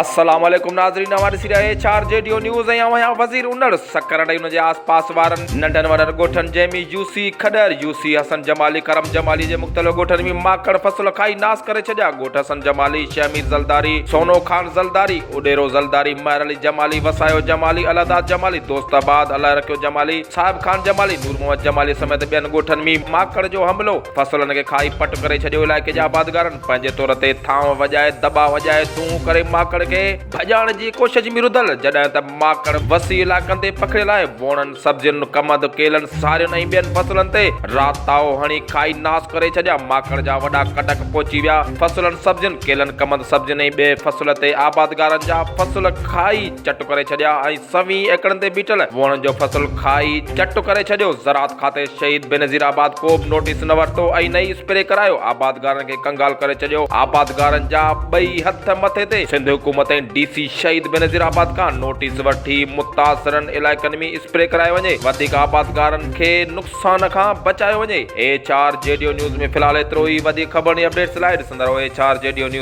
السلام عليڪم ناظرين اوهان ڏسي رهيا H R G D O news ۽ آئون آهيان وزير انڙ سکر ۽ ان جي آس پاس وارن ننڍن وڏن ڳوٺن جنهن ۾ U C Khaddar U C Hassan Jamali Karam Jamali جي مختلف ڳوٺن ۾ ماڪڙ فصل کائي ناس ڪري ڇڏيا ڳوٺ حسن جمالي شهمير زلداري سونو خان زلداري اڏيرو زلداري مهر علي جمالي وسايو جمالي الهداد جمالي دوست آباد الله رکيو جمالي صاحب خان جمالي نور محمد جمالي سميت ٻين ڳوٺن ۾ ماڪڙ جو حملو فصلن کي کائي پٽ ڪري ڇڏيو علائقي جي آبادگارن پنهنجي طور تي ٿانء وڄائي دٻا وڄائي دونهون ڪري ماڪڙ کي ڀڄائڻ جي ڪوشش ۾ رڌل جڏهن ته ماڪڙ وسيع علائقن تي پکڙيل آهي ووڻن سبزين ڪمند ڪيلن سارين ۽ ٻين فصلن تي راتاهو هڻي کائي ناس ڪري ڇڏيا ماڪڙ جا وڏا ڪٽڪ پهچي ويا فصلن سبزين ڪيلن ڪمند سبزين ۽ ٻئي فصل تي آبادگارن جا فصل کائي چٽ ڪري ڇڏيا ۽ سوين ايڪڙن تي بيٺل ووڻن جو فصل کائي چٽ ڪري ڇڏيو، زراعت کاتي شهيد بينظير آباد ڪو به نوٽيس نه ورتو ۽ نه ئي اسپري ڪرايو، آبادگارن کي ڪنگال ڪري ڇڏيو، آبادگارن جا ٻئي هٿ مٿي تي، سنڌ حڪومت ۽ ڊي سي شهيد بينظير آباد کان نوٽيس وٺي متاثرن علائقن ۾ اسپري ڪرايو وڃي، وڌيڪ آبادگارن کي نقصان کان بچايو وڃي، H R G D O news ۾ في الحال ايترو ئي، وڌيڪ خبرن ۽ اپڊيٽس لاء ڏسندا رهو H R G D O news.